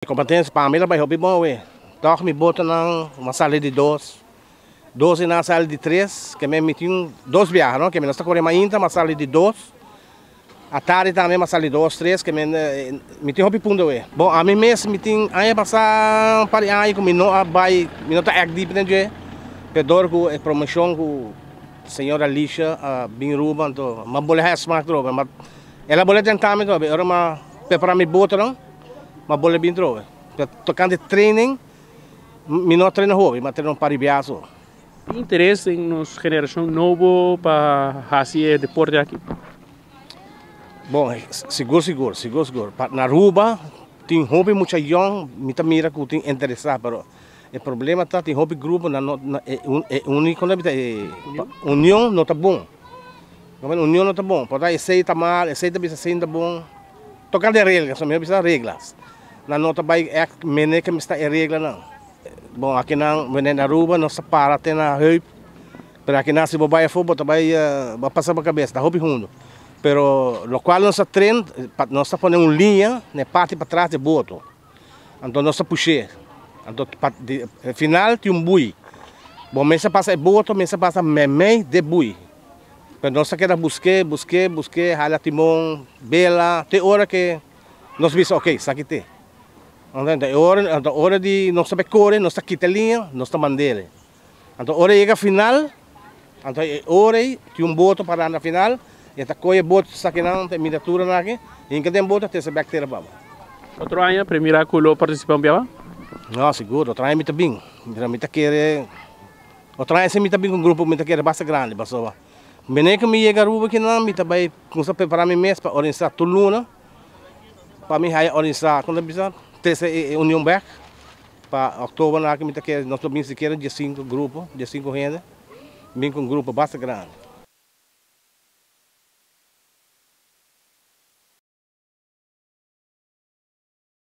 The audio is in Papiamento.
Kompetensia pa mi ta bai hopi bon we. Tòg mi botonan m'a sali di dos, dos i nan a sali di tres, ke men mi tin dos biaha no, ke mi no sta kore mainta m'a sali di dos, atardi tambe m'a sali dos, tres, ke men mi tin hopi punto we. Bon ami mes mi tin aña pasá un par di aña ku mi no a bai, mi no ta èk dip den dje, pero dor ku e promoshon ku señor Alicia a bin Ruba anto m'a bole haya smak trobe, el a bole tenta mi trobe, ora m'a prepara mi botonan. Ma bo le bin trobe. Pero tocante training, mi no a traina hopi, mi a traina un par di biaha so. Tin interes den nos generacion nobo pa haci e deporte aki? Bon, sigur sigur, sigur sigur. Pa na Aruba tin hopi mucha yong mi ta mira cu tin interesa, pero e problema ta tin hopi grupo nan no e unico nan ta e union no ta bon. Union no ta bon, por ta esey ta mal, esey ta bisa esey no ta bon. Tocante reglas, mi a bisa reglas. Nan no ta bay echt mene ke mester e reglanan. Bon, akinan wene na Aruba nos ta para te na heup, pero akinan si bo bay afo bo ta bay bo pasa bo cabes, ta hopi hundo. Pero locual nos ta train, nos ta pone un liña na e parti patras di e boto, anto nos ta push'é. Anto pa di final tin un bui. Bo mester pasa e boto mester pasa memey di e bui. Pero nos a keda busk'é, busk'é, busk'é, hala timon, bela, te ora ke nos bisa ok, esaki te. Anto e ora, anto ora di nos ta bai kore, nos ta kita e liña, nos ta mand'el. Anto ora e yega final, anto e ora ei tin un boto pará na final, e ta kohe e boto esakinan, ta e miniaturanan aki, hinka den boto, trese bèk tera pa bo. Otro aña premira ku lo partisipá un biaha? No, sigur, otro aña mi ta bin. Mi ta kere. Otro aña si mi ta bin ku un grupo mi ta kere basta grandi pasobra mene ku mi yega Aruba kinan mi ta bai kumsa prepara mi mes pa organisa tur luna pa mi haya organisa kon ta bisa trese e union bek pa oktober nan aki mi ta kere nos lo bin sikiera diesinku grupo diesinku hende bin ku un grupo basta grandi.